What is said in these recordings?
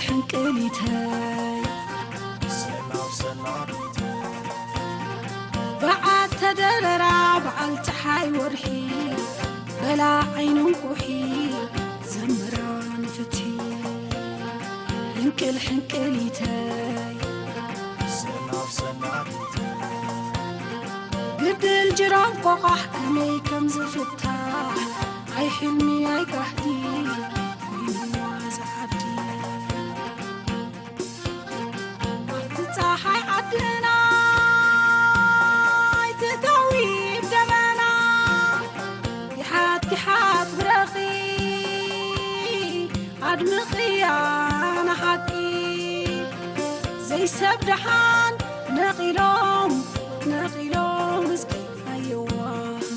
ሕንቅሊተይ ሰላም ሰላም በዓል ተደረራ በዓል ፀሓይ ወርሒ በላ ዓይንን ኩሒ ዘምራ ንፍትሒ ሕንቅል ሕንቅሊተይ ሰላም ሰላም ግድል ጅራም ቆቓሕ ከመይ ከም ዝፍታሕ ኣይ ሕልሚ ኣይ ጋህዲ ኮይኑ ዋዛ ዓዲ ኣብቲ ፀሓይ ዓድና ኣይትተዊ ደበና ይሓት ይሓት ብረኺ ኣድምቕያ ንሓቂ ዘይሰብ ደሓን ነቒሎም ነቒሎም እስኪ ኣየዋህቡ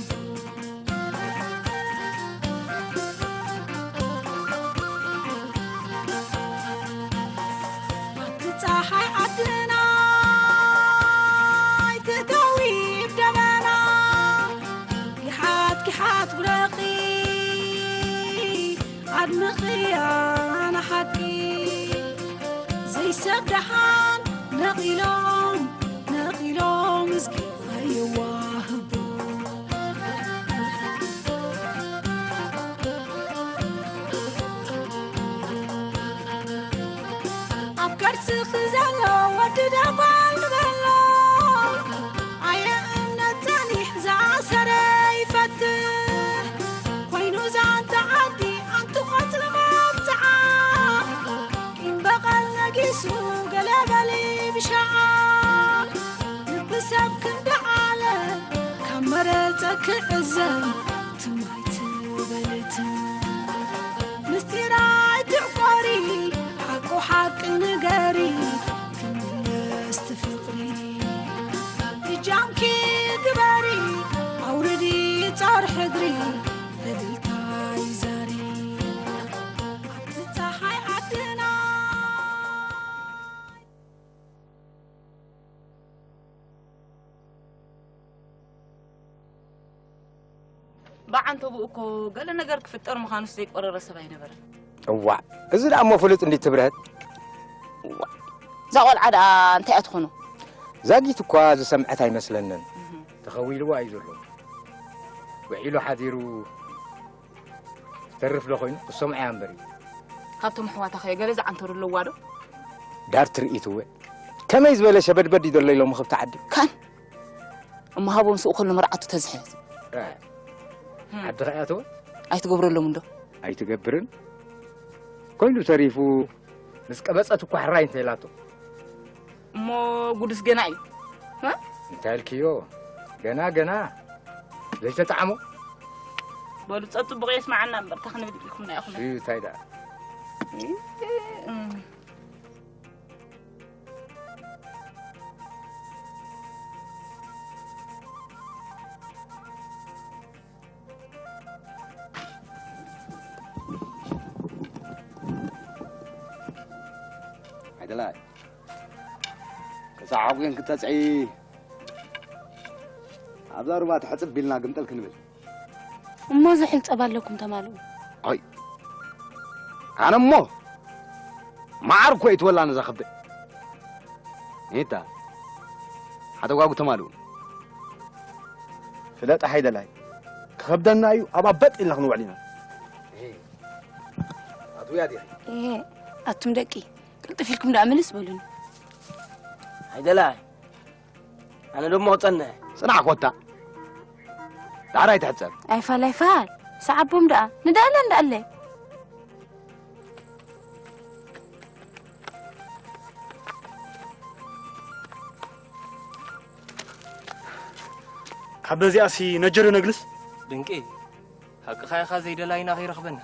ኣብቲ ፀሓይ ዓድና ኣይትተዊ ደበና ይሓት ይሓት ብረኺ ኣድምቕያ ንሓቂ ዘይሰብ ደሓን ነቒሎም ነቒሎም እስኪ ኣይዋህቡ ኣብ ከርስኺ ዘሎ ወዲ ደጓል ንበሎ ኣየ እምነት ጸኒሕ ዝኣሰረ ይፈትሕ ኮይኑ ዛንታ ዓዲ ኣንቲ ቆጽሊ መብጽዓ ቂም በቐል ነጊሱ ገለ በሊ ብሻዓ ልቢ ሰብ ክንዲ ዓለ ካብ መረጸ ክዕዘብ ትማይ ትበልት ምስጢር ኣይትዕቆሪ ሓቁ ሓቂ ንገሪ ክምለስ ትፍቕሪ እጃምኪ ግበሪ ኣውርዲ ጻር ሕድሪ እልልታ ይዛሪ ኣብቲ ፀሓይ ዓድና ብዓንተብኡ እኮ ገለ ነገር ክፍጠር ምዃኑስ ዘይቆረረ ሰብ ኣይነበረን። እዋእ፣ እዚ ደኣ እሞ ፍሉጥ እንዲ ትብርሀት። እዋእ፣ እዛ ቆልዓ ደኣ እንታይ እያ ትኾኖ? ዛጊት እኳ ዝሰምዐት ኣይመስለንን። ተኸዊልዋ እዩ ዘሎ። ውዒሉ ሓዲሩ ዝተርፍ ዶ ኮይኑ ክሰምዖ እያ እምበር እዩ። ካብቶም ኣሕዋታ ኸ ገለ ዝዓንተሩ ኣለዋ ዶ? ዳር ትርኢት እወ። ከመይ ዝበለ ሸበድበድ እዩ ዘሎ ኢሎም ኸብቲ ዓዲ። ካን እሞ ሃቦም ስኡ ከሎ መርዓቱ ተዝሕዝ። እ፣ ዓዲ ኸ እያ ትወ? ኣይትገብረሎም እንዶ? ኣይትገብርን። ኮይኑ ተሪፉ ምስ ቀበጸት እኳ ሕራይ እንተ ኢላቶ። እሞ ጉድስ ገና እዩ። እ? እንታይ ኢልክዮ? ገና፣ ገና ዘይተጣዕሞ? በሉ፣ ጸጽቡቕ የስምዓና እምበር፣ እታ ክንብል ኢልኩምና ኢኹም። እዩ፣ እንታይ ደኣ? እ፣ እ። ኣይደላይ። ክሳዕ ሓቁን ክተጽዒ ኣብዛ ሩባ ትሕጽብ ቢልና ግምጥል ክንብል። እሞ ዝሕል ጸባ ኣለኩም ተማልኡ። ኣይ። ኣነ እሞ መዓር እኮ ይትወላ ነዛ ከብደ። ኔታ። ሓደ ጓጉ ተማልኡ። ፍለጥ ሓይደላይ። ክኸብደና እዩ ኣብ ኣበጥ ኢልና ክንውዕል ኢና። ኣትውያ ዲኺ? እየ፣ ኣቱም ደቂ፣ ቅልጥፍ ኢልኩም ደኣ ምልስ በሉኒ። ኣይደላይ፣ ኣነ ደሞ ክጸንሕ። ጽናሕ ኮታ። ዳዕራ ኣይትሕጸብ። ኣይፋል፣ ኣይፋል። ሰዓቦም ደኣ። ንደኣለ፣ ንደኣለ። ካብ በዚኣሲ ነጀር ነግልስ። ድንቂ። ሓቅኻ ኢኻ ዘይደላይና ከይረኽበና።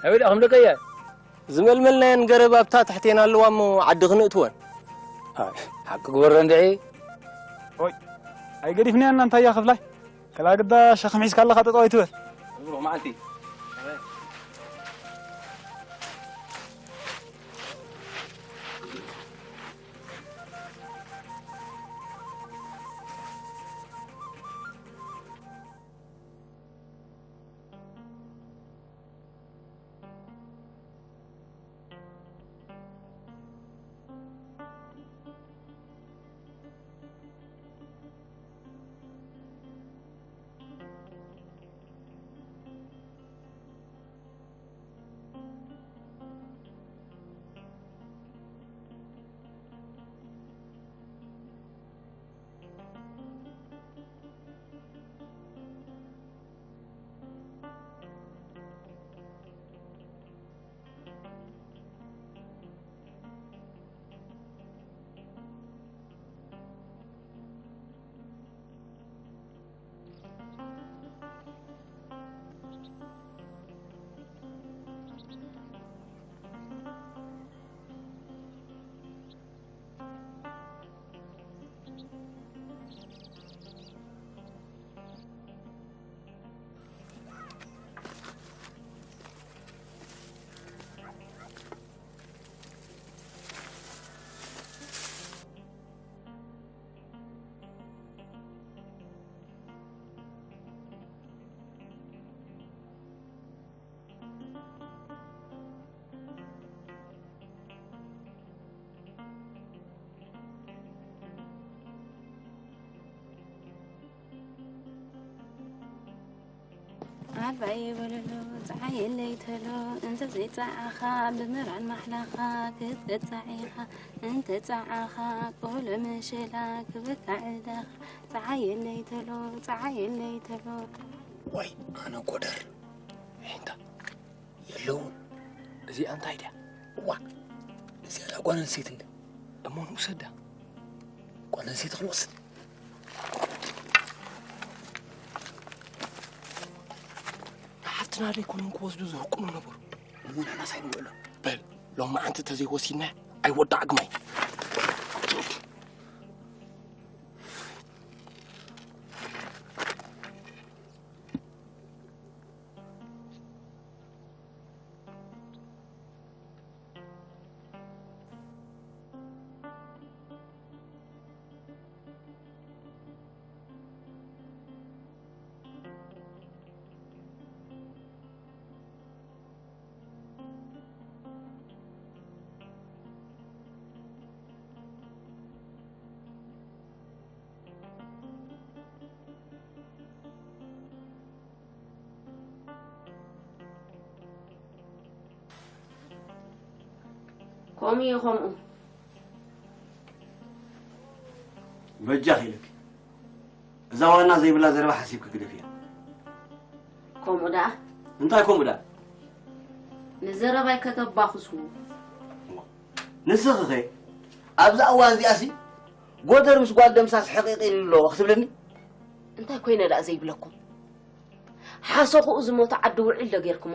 ኣበይ ደኣ ከም ደቀየ? ዝመልመልናየን ገረብ ኣብታ ትሕቴና ኣለዋ እሞ ዓዲ ክንእትወን። ኣይ፣ ሓቂ ግበሮ እንድዒ። ኦይ፣ ኣይገዲፍናየን ኣንታያ ክፍላይ። ከላ ግዳ ሸኽም ሒዝካ ኣለኻ ጠጠው ኣይትበል። ጽቡቕ መዓልቲ። ዓባይ በለሎ ጸዓየለይ ተሎ እንተ ዘይጸዓኻ ብምራን ማሕላኻ ክትቅጻዕ ኢኻ። እንተ ጸዓኻ ቆሎ መሸላ ክበካ ዕዳኻ። ጸዓየለይ ተሎ ጸዓየለይ ተሎ። ወይ ኣነ ጎደር ሒንታ የለውን። እዚኣ እንታይ ድያ? እዋ እዚኣ ዳ ጓል ኣንስተይቲ እንደ እሞ ንውሰዳ። ጓል ኣንስተይቲ ክንወስድ ንሓፍትና ደይኮኑን ክወስዱ ዝህቁኑ ነበሩ። እሞ ንሕና ሳይ ንውዕሎ። በል ሎም መዓንቲ ተዘይወሲድና ኣይወዳዕ ግማይ። ከምኡ እዩ ከምኡ። በጃኺ ኢለኪ። እዛ ዋና ዘይብላ ዘረባ ሓሲብኪ ግደፍያ። ከምኡ ደኣ። እንታይ ከምኡ ደኣ? ንዘረባይ ከተባኽሱ። ንስኺ ኸ ኣብዛ እዋን እዚኣሲ ጎደር ምስ ጓል ደምሳስ ሕቒቒ ኣሎ ክትብልኒ? እንታይ ኮይነ ደኣ ዘይብለኩም? ሓሰኹኡ ዝሞተ ዓዲ ውዒል ዶ ጌርኩሞ?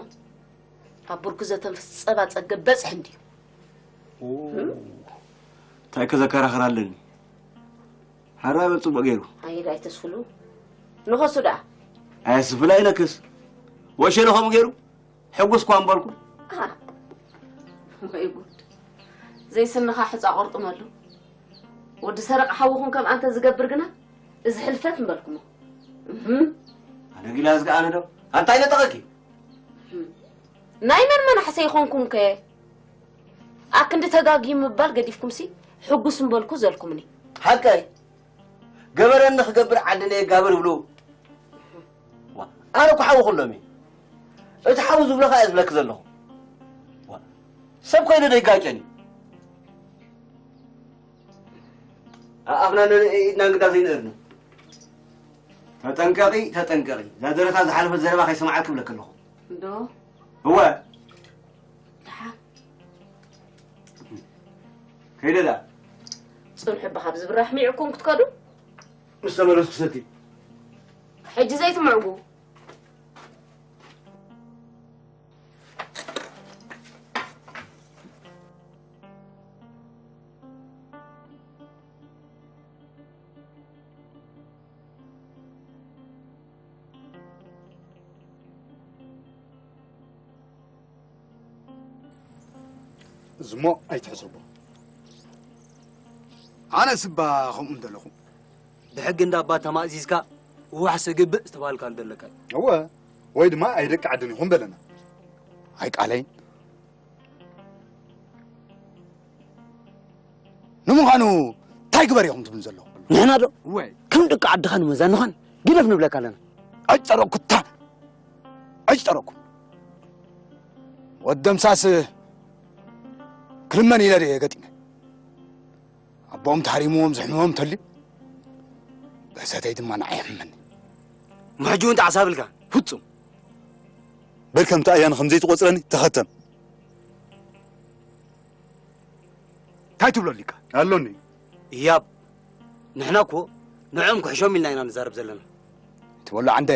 ኣብ ብርኩ ዘተንፍስ ጸባ ጸገብ በጽሒ እንድዩ። እንታይ ከዘከራኽር ኣለኒ? ሓራይ በል ጽቡቕ ገይሩ። ኣይዳ ኣይተስፍሉ ንኸሱ ደኣ። ኣየስፍል ኣይነክስ። ወሸለ ከምኡ ገይሩ ሕጉስ እኳ ምበልኩ። ኣሃ፣ ወይ ጉድ። ዘይስንኻ ሕጻ ቆርጥመሉ። ወዲ ሰረቕ ሓውኹም ከም ኣንተ ዝገብር ግና እዚ ሕልፈት ምበልኩሞ። እህም። ኣነ ጊላ ዝገኣነ ዶ ኣንታይ ነጠቐኪ? ናይ መን መናሕሰይ ይኾንኩም ከ? ኣክንዲ ተጋግዩ ምባል ገዲፍኩምሲ ሕጉስ ምበልኩ ዘልኩምኒ። ሓቀይ ገበረ ንኽገብር ዓዲ ነየጋብር ይብሉ። ዋ፣ ኣነ እኮ ሓዊ ኩሎም እዩ። እቲ ሓዊ ዝብሎ ኸኣ እየ ዝብለኪ ዘለኹ። ዋ፣ ሰብ ኮይነ ዶ ይጋጨኒ? ኣፍና ኢድና እንግዳ ዘይንእርኒ። ተጠንቀቒ፣ ተጠንቀቒ። እዛ ደረታ ዝሓለፈት ዘረባ ከይሰማዓልኪ እብለኪ ኣለኹ። እንዶ እወ። ደሓን ከይደ ደኣ። ጽንሑ እባ ካብዚ ብራህ ሚዕኩም ክትከዱ። ምስ ተመለስኩ ሰቲ። ሕጂ ዘይትምዕጉ። እዝሞ ኣይትሕሰቦ። ኣነስ እባ ከምኡ እንተለኹ። ብሕጊ እንዳ ኣባ ተማእዚዝካ ዋሕሰ ግብእ ዝተባህልካ እንደለካ እዩ። እወ፣ ወይ ድማ ኣይ ደቂ ዓድን ይኹን በለና። ኣይ ቃለይን። ንምዃኑ እንታይ ግበር ኢኹም ትብሉ ዘለኹም? ንሕና ዶ ወይ ከም ደቂ ዓድኻ ንመዛንኻን ግደፍ ንብለካ ኣለና። ኣይጸረኩታ ኣይጸረኩም። ወደምሳስ ክልመን ኢለ ድየ ገጢመ። ኣቦኦም ተሃሪምዎም ዝሕምዎም እንተልዩ ብሕሰተይ ድማ ንዓይ ይሕመኒ። ምሕጂ እውን ጣዕሳ ብልካ ፍጹም። በል ከምቲ ኣያኑ ከም ዘይትቆጽረኒ ተኸተም። እንታይ ትብሎ ኣሊካ? ኣሎኒ። እያብ ንሕና እኮ ንዕኦም ክሕሾም ኢልና ኢና ንዛረብ ዘለና። ትበሎ ዓንደ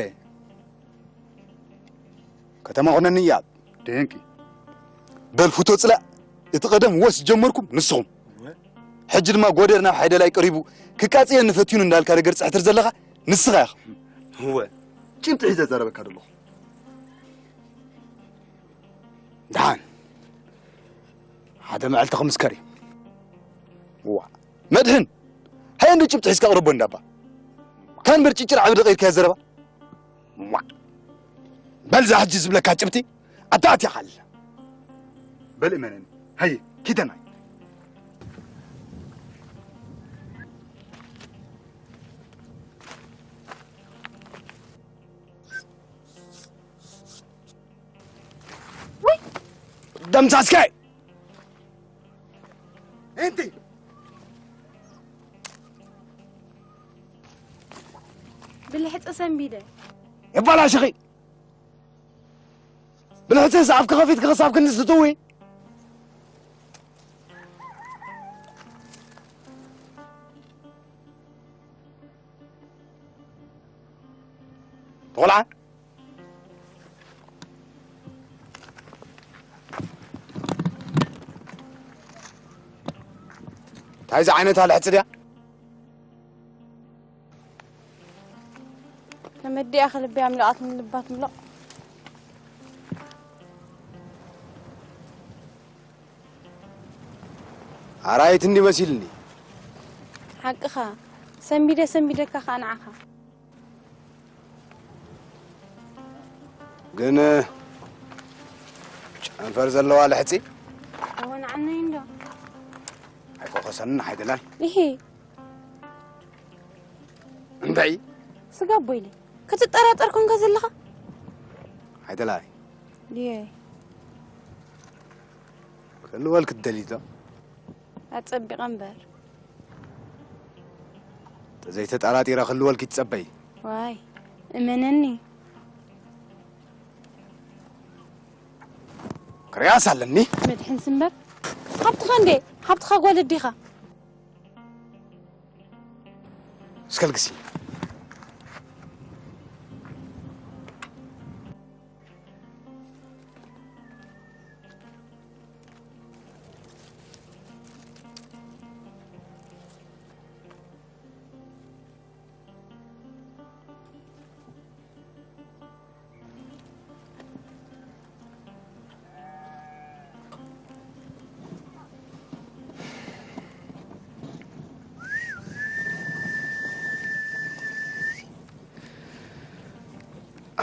ከተማ ኾነኒ እያብ። ደንቂ። በል ፍቶ ጽላእ እቲ ቀደም ወስ ጀመርኩም ንስኹም። ሕጂ ድማ ጎደር ናብ ሓይደላይ ቀሪቡ ክቃጽየኒ ፈትዩን እንዳልካ ነገር ጽሕትር ዘለኻ ንስኻ ኢኻ። እወ። ጭብጢ ሒዘ ዘረበካ ዘለኹ። ደሓን ሓደ መዓልቲ ክምስከር እዩ። ዋ መድሕን ሃየ እንዶ ጭብጢ ሒዝካ ቅረቦ እንዳባ። ካን በር ጭጭር ዓብዲ ቀይርካ ዘረባ። ዋ በልዛ ሕጂ ዝብለካ ጭብጢ ኣታ ኣትያኻ ኣላ። በል እመነኒ ሃየ ኪደናይ። ደምሳስከ እንቲ ብልሕፂ ሰንቢደ የባላሽኺ ብልሕፅስ ኣፍኪ ከፊትኪ ክሳብ ክንዲ ስትዊ ቆልዓ እንታይ ዚ ዓይነታ ልሕፂ ድያ ነመዲኣ ከልብያ ምልኣት ምልባት ምሎቕ ኣራየት እንዲ መሲልኒ ሓቅኻ ሰንቢደ ሰንቢደካ ከዓ ንዓኻ ግን ጨንፈር ዘለዋ ልሕፂ ኣወ ንዓነይ እንዶ ኣይኮኸሰንን ሓይደላን ይሄ እንታይ ስጋ ቦይለ ክትጠራጠር ኮንካ ዘለኻ ሓይደላይ ድየ ክልወል ክትደሊ ዶ ኣጸቢቐ እምበር ተዘይተጠራጢረ ክልወልኪ ትጸበይ ዋይ እመነኒ ክሪኣስ ኣለኒ መድሕን ስምበር ሃብትኻ እንዴ ሃብትኻ ጓል ኣዴኻ እስከልግሲ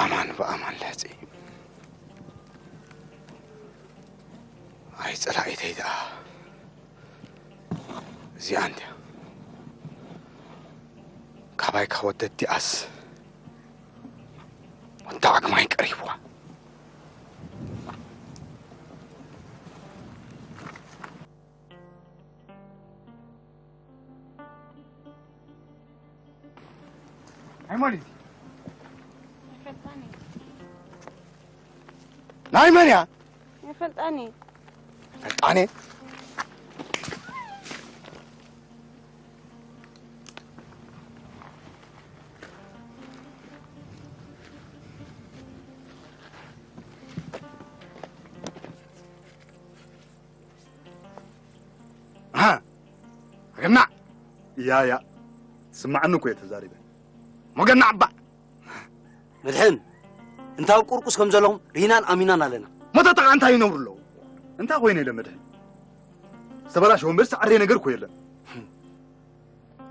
ኣማን ብኣማን ልሕፂ ኣይ ፀላኢተይ ደኣ እዚኣ እንድያ ካባይ ካብ ወደት ዲኣስ ወዲ ዓግማይ ቀሪብዋ ኣይሞሊት ናይ መን እያ ይፈልጣኒ ፈጣኔ ኣገናዕ ያያ ስማዕኒ እኮ እየ ተዛሪበ ሞገናዕ እባ መድሕን እንታብ ቁርቁስ ከም ዘለኹም ሪናን ኣሚናን ኣለና ሞተጠቓ እንታይ ይነብሩ ኣለዉ እንታይ ኮይነ ኢለ መድሕን ዝተበላሸወ እምበር ዝተዓረየ ነገር እኮ የለን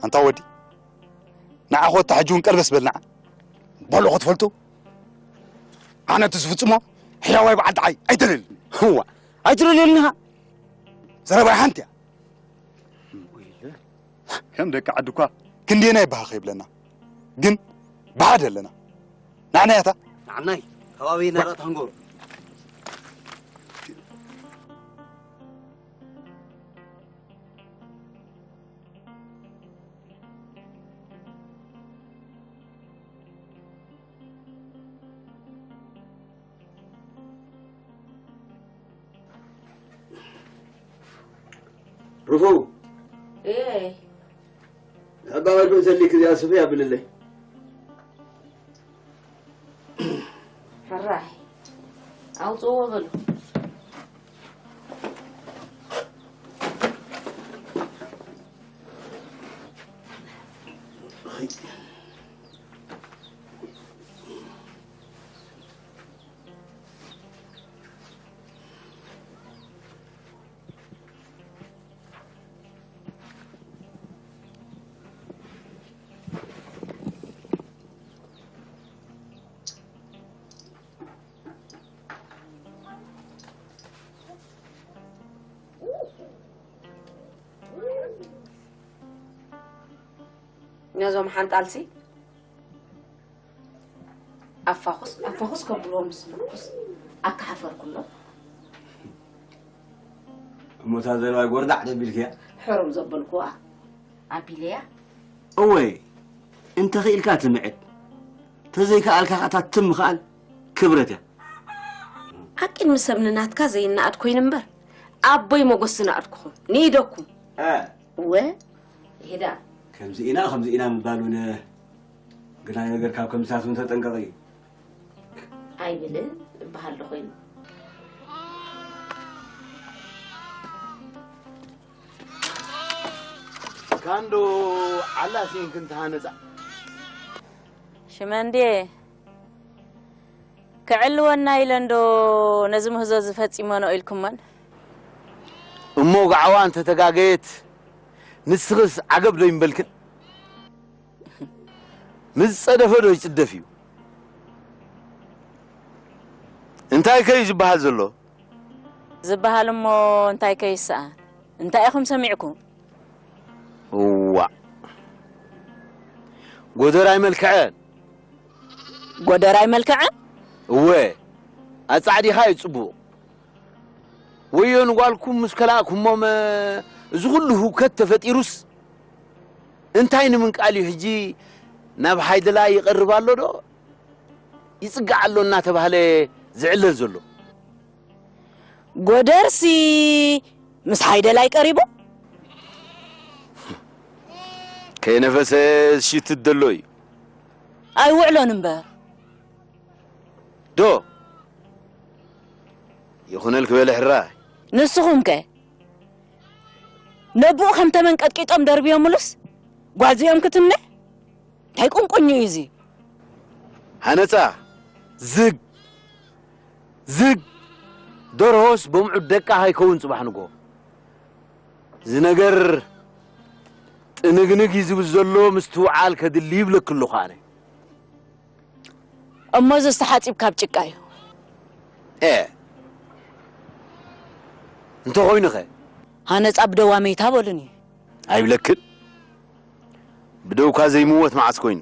ኣንታ ወዲ ንዓኹ ወታ ሕጂ እውን ቀልበስ በልናዓ በሎ ክትፈልጡ ኣነ እቲ ዝፍጽሞ ሕያዋይ በዓል ደዓይ ኣይደለልን እዋ ኣይትደልየልንኻ ዘረባይ ሓንቲ እያ ከም ደቂ ዓዲ እኳ ክንዴና ይበሃኸ ይብለና ግን ብሓደ ኣለና ንዓናያታ ንዓናይ ከባቢ ናራት ሃንጎር ርፉው እባ ወልበ ዘሊክ እዚኣ ስፈ ያብልለይ ሕራይ ኣውፅዎ በሉ ነዞም ሓንጣልሲ ኣፋኹስ ኣፋኹስ ከብልዎም ዝስምኩስ ኣካሓፈርኩሎም እሞ እታ ዘለዋይ ጎርዳዕ ደቢልክያ? ሕሩም ዘበልኩዋ ኣቢለያ። እወ፣ እንተ ኽኢልካ ትምዕድ፣ ተዘይከኣልካ ኸኣ ትም ምኽኣል ክብረት እያ። ኣብ ቅድሚ ሰብ ንናትካ ዘይነኣድ ኮይኑ እምበር፣ ኣቦይ መጎስ ዝነኣድኩኹም ንኢደኩም። እ። እወ፣ ይሄዳ። ከምዚ ኢና፣ ከምዚ ኢና ምባል እውን ግናይ ነገር ካብ ከምዚታት እውን ተጠንቀቒ እዩ። ኣይብልን እበሃል ዶ ኮይኑ። ካንዶ ዓላ ሲንክን ተሃነጻ። ሽመንድየ ክዕልወና ኢለ እንዶ ነዚ ምህዞ ዝፈጺመኖ ኢልኩመን። እሞ ጋዕዋ እንተተጋገየት ንስኽስ ዓገብ ዶ ይምበልክን? ምስ ጸደፈ ዶ ይጽደፍ እዩ? እንታይ ከዩ ዝበሃል ዘሎ? ዝበሃል እሞ እንታይ ከይሰኣን? እንታይ ኢኹም ሰሚዕኩም? እዋእ ጎደር ኣይመልክዐን። ጎደር ኣይመልክዐን? እወ ኣጻዕዲኻ እዩ ጽቡቕ። ወዮ ንጓልኩም ምስ ከላእኩሞም እዚ ኩሉ ህውከት ተፈጢሩስ እንታይ ንምንቃል እዩ ሕጂ ናብ ሓይደላ ይቐርብ ኣሎ ዶ ይጽጋዕ ኣሎ እናተባህለ ዝዕለል ዘሎ? ጎደርሲ ምስ ሓይደላይ ቀሪቡ ከይነፈሰ ዝሽትት ዘሎ እዩ። ኣይውዕሎን እምበር ዶ ይኹነልክ በሊ ሕራይ። ንስኹም ከ ነብኡ ከም ተመን ቀጥቂጦም ደርብዮምሉስ ጓል እዚኦም ክትምነ እንታይ ቁንቁኝ እዩ እዚ? ሃነጻ ዝግ ዝግ ደርሆስ ብምዑድ ደቃ ከይከውን ጽባሕ ንጎ እዚ ነገር ጥንግንግ እዩ ዝብል ዘሎ ምስትውዓል ከድሊ ይብለኪ ኣለኹ ኣነ። እሞ እዚ ዝተሓጺብ ካብ ጭቃ እዩ። ኤ እንተኾይኑኸ? ሃነጻ ብደዋ መይታ በሉኒ። ኣይብለክን ብደውካ ዘይምወት መዓስ ኮይኑ?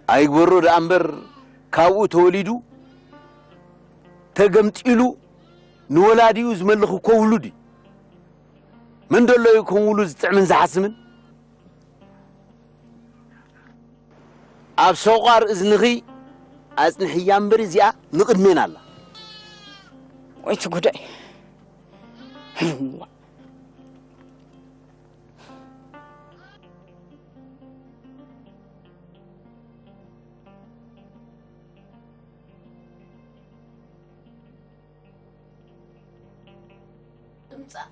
ኣይግበሮ ደኣ እምበር ካብኡ ተወሊዱ ተገምጢሉ ንወላዲኡ ዝመልኽ እኮ ውሉድ እዩ። መን ደሎ እዩ ከም ውሉድ ዝጥዕምን ዝሓስምን? ኣብ ሰቋር እዝንኺ ኣጽንሕያ እምበር እዚኣ ንቕድሜን ኣላ። ወይ እቲ ጉዳይ። ትምጻእ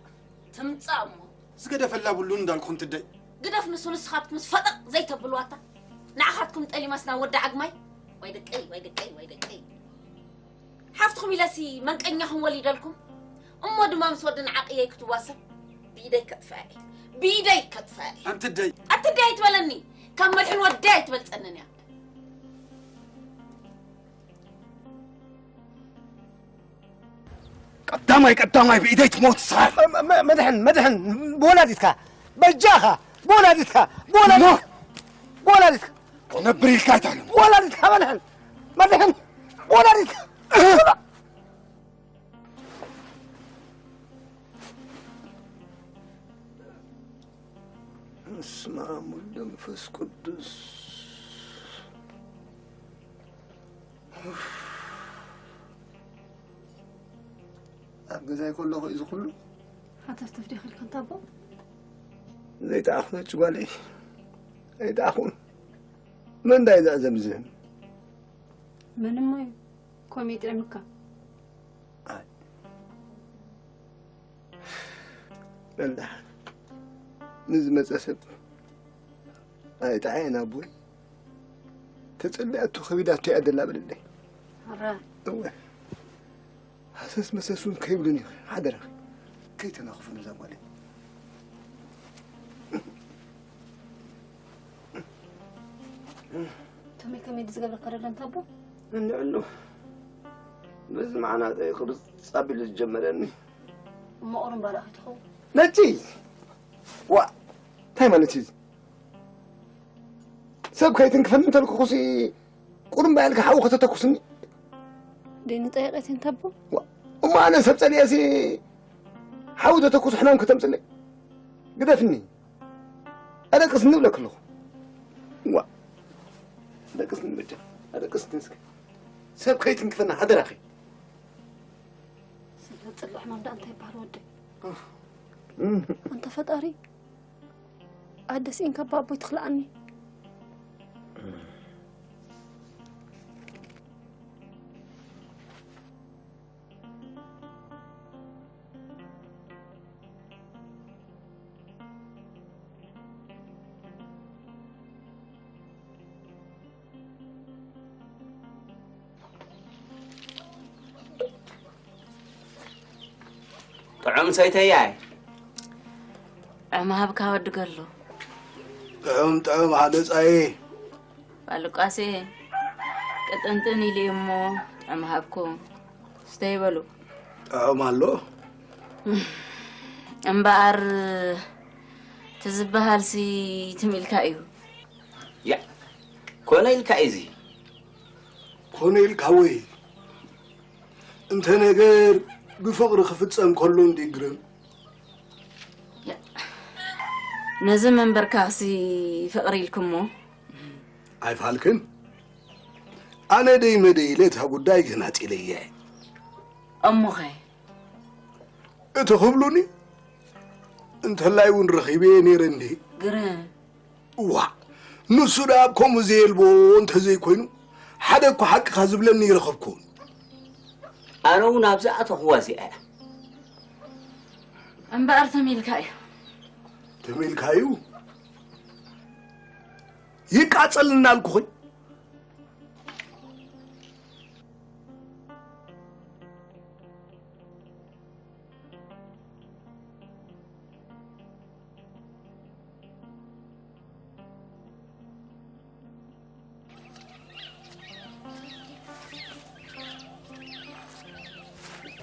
ትምጻእ እሞ ዝገደፈላ ብሉን እንዳልኩም ትደይ ግደፍ ንሱ ንስኻትኩምስ ፈጠቕ ዘይተብልዋታ ንዓኻትኩም ጠሊማስ ናብ ወዲ ዓግማይ ወይ ደቀይ ወይ ደቀይ ወይ ደቀይ ሓፍትኹም ኢለሲ መንቀኛኹም ወሊደልኩም እሞ ድማ ምስ ወዲ ንዓቕየይ ክትዋሰብ ብኢደይ ከጥፍኣ እየ ብኢደይ ከጥፍኣ እየ ኣንትደይ ኣትደይ ኣይትበለኒ ካብ መድሕን ወደይ ኣይትበልጸንን እያ ቀዳማይ ቀዳማይ ብኢደይ ትሞት ንስኻ መድሕን መድሕን ብወላዲትካ በጃኻ ብወላዲትካ ብወላዲትካ ብወላዲትካ ክነብር ኢልካ ኣይትሕልም ብወላዲትካ መድሕን መድሕን ብወላዲትካ በስመ አብ ወወልድ ወመንፈስ ቅዱስ። ኣብ ገዛይ ከለኹ እዩ ዝኹሉ። ሃተፍተፍ ዲኺ ኢልካ እንታቦ? ዘይጠዓኹ ነጭ ጓለይ ኣይጠዓኹን። መን እንዳይ ዘዕዘም ዝህን? መን እሞ እዩ ኮም ይጥዕምካ? ኣይ በልዳሓን ንዝመፀ ሰብ ኣይጠዓየን ኣቦይ። ተፀሊኣቶ ከቢዳቶ እያ ደላ በልለይ። ኣረ እወ ሃሰስ መሰስ እውን ከይብሉን እዩ ሓደራኺ። ከይተናኽፉ ነዛ ጓለይ። ከመይ ከመይ ዝገብረካ ደሎ እንታቦ? እንዕኑ በዚ መዓናጠይ ቅርፅ ኣቢሉ ዝጀመረኒ። እሞ ቁሩምባ ደኣ ከይትኸውን? ነቲ ዋ እንታይ ማለት እዩ እዚ? ሰብ ከይትንክፈኒ እንተልኩኹሲ ቁሩምባ ኢልካ ሓዊ ከተተኩስኒ። ደይ ንጠይቀት እንታቦ? እሞ ኣነ ሰብ ጸሊኤሲ ሓዊ ተተኩስ ሕማም ከተምጽለይ? ግደፍኒ። ኣደቅስኒ እብለክ ኣለኹ። ዋ፣ ኣደቅስኒ በጃ፣ ኣደቅስኒ እስኪ። ሰብ ከይትንክፈና ሓደራኺ። ስለ ጽልእ ሕማም ደኣ እንታይ ይበሃል ወደይ? ኣንታ ፈጣሪ፣ ኣደስ ኢንካ ባቦይ ትኽልኣኒ። ጥዑም ሰይተያይ። ዕመ ሃብካ ወዲ ገሎ። ጥዑም ጥዑም ሓደ ጻየ። ባልቋሴ ቅጥንጥን ኢሉ እዩ እሞ ዕመ ሃብኩም። ስተይ በሉ። ጥዑም ኣሎ። እምበኣር ትዝበሃልሲ ትም ኢልካ እዩ። ያ፣ ኮነ ኢልካ እዩ እዚ። ኮነ ኢልካ ወይ? እንተ ነገር ብፍቕሪ ክፍጸም ከሎ እንዲ ግርም። ነዚ መንበርካኽሲ ፍቕሪ ኢልኩሞ? ኣይፋልክን? ኣነ ደይ መደይ ኢለ እታ ጉዳይ ገናጺለየ። እሞኸ? እቲ ክብሉኒ እንተላይ እውን ረኺበ ነይረ እንዲ። ግርም። እዋ፣ ንሱ ደኣ ኣብ ከምኡ ዘየልቦ እንተዘይኮይኑ፣ ሓደ እኮ ሓቅኻ ዝብለኒ ይረኸብኩን። ኣነ እውን ኣብዚ ኣተኹዋ እዚኣ እያ። እምበኣር ተሚልካ እዩ። ተሚልካ እዩ? ይቃጸልና ኣልኩኹኝ።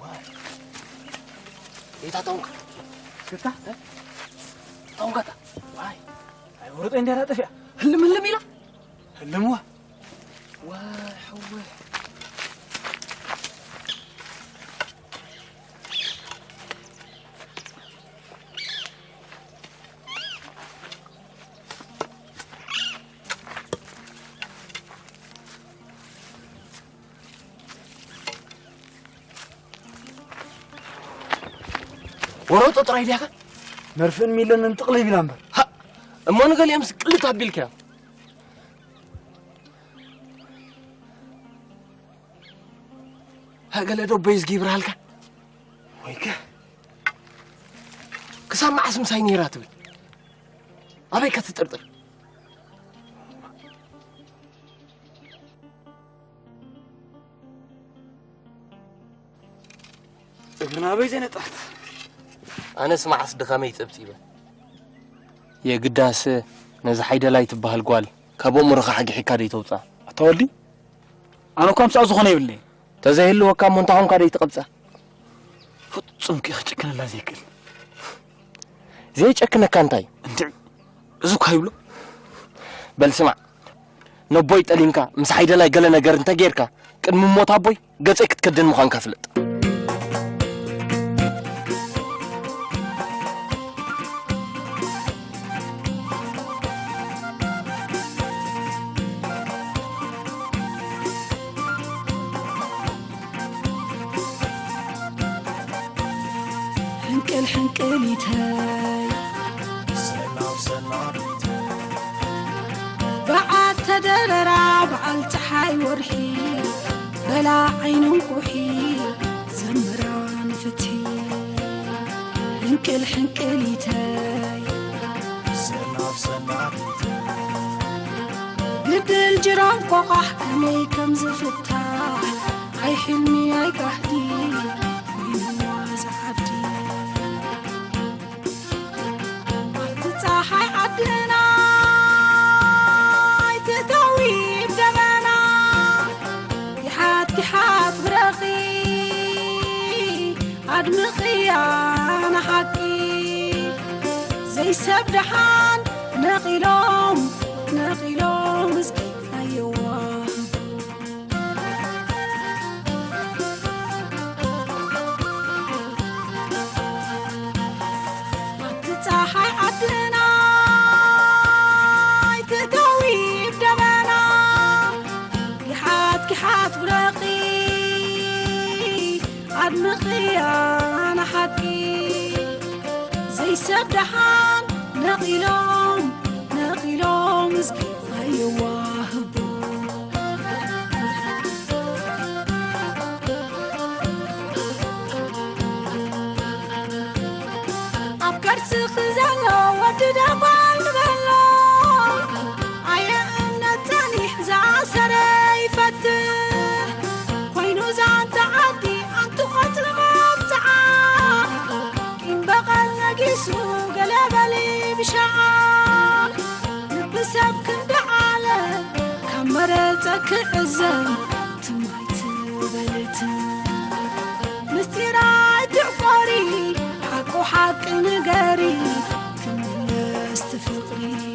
ዋይ። እታ ጣውንጋ። ክታ? ጣውንጋታ። ዋይ። ኣይ፣ ወረጠ እንዲያ ጠፊያ። ህልም ህልም ኢላ። ህልምዋ። ዋይ፣ ሓወይ። ወረጦ ጥራይ ድያኻ? መርፍእን ሚለንን ጥቕልል ቢላ እምበር። ሃ! እሞ ንገሊኦምስ ቅልት ኣቢልካዮ። ሃ፣ ገለ ዶ በይዝጊ ይብርሃልካ? ወይከ ክሳብ መዓስ ምሳይ ነይራ ትብል? ኣበይ ከትጥርጥር? እግርና በይ ዘይነጣት። ኣነስ መዓስ ድኻመይ ጸብጺበ። የግዳስ ነዚ ሓይደላይ ትበሃል ጓል ካብ ኣእምሮኻ ሓጊሒካ ደይተውጽኣ። ኣታ ወዲ፣ ኣነ እኳ ምስኣ ዝኾነ የብለይ። ተዘይህልወካ እሞ እንታይ ኾንካ ደይትቐብጻ? ፍጹም ከ ክጭክነላ ዘይክእል። ዘይጨክነካ እንታይ? እንድዒ፣ እዚ እኳ ይብሎ። በል ስማዕ፣ ነቦይ ጠሊምካ ምስ ሓይደላይ ገለ ነገር እንተጌርካ፣ ቅድሚ ሞት ኣቦይ ገጸይ ክትከድን ምዃንካ ፍለጥ። ሕንቅል ሕንቅሊተይ ሰናብ ሰናቢተይ በዓል ተደረራ በዓል ፀሓይ ወርሒ በላ ዓይንን ኩሒ ዘምራን ፍትሒ ሕንቅል ሕንቅሊተይ ሰናብ ሰናቢተይ ግድል ጅራም ቆቓሕ ከመይ ከም ዝፍታሕ ኣይ ሕልሚ ኣይ ጋህዲ ኮይንዋ ዝዓዲ ኣብቲ ፀሓይ ዓድና ኣይትተዊብ ደበና ይሓት ይሓት ብረኺ ኣድምቕያ ንሓቂ ዘይሰብ ደሓን ነቒሎም ነቒሎም እስኪ ኣየዋህ ምኽያን ሓቂ ዘይሰብ ደሓን ነቒሎም ነቒሎም እስኪ ኣይዋህቦ። ኣብ ከርስኺ ዘሎ ወዲ ደጓል ንበሎ ኣየ እምነት ጸኒሕ ዝኣሰረ ይፈትሕ ኮይኑ ዛንታ ዓዲ ኣንቱ ቐጽሪ መብጽዓ ቂም በቐል ነጊሱ ገለ በሊ ብሻዓ ልቢ ሰብ ክንዲ ዓለ ካብ መረጸ ክዕዘብ ትማይ ትበልት ምስጢር ኣይትዕቆሪ ሓቁ ሓቂ ንገሪ ክምለስ ትፍቕሪ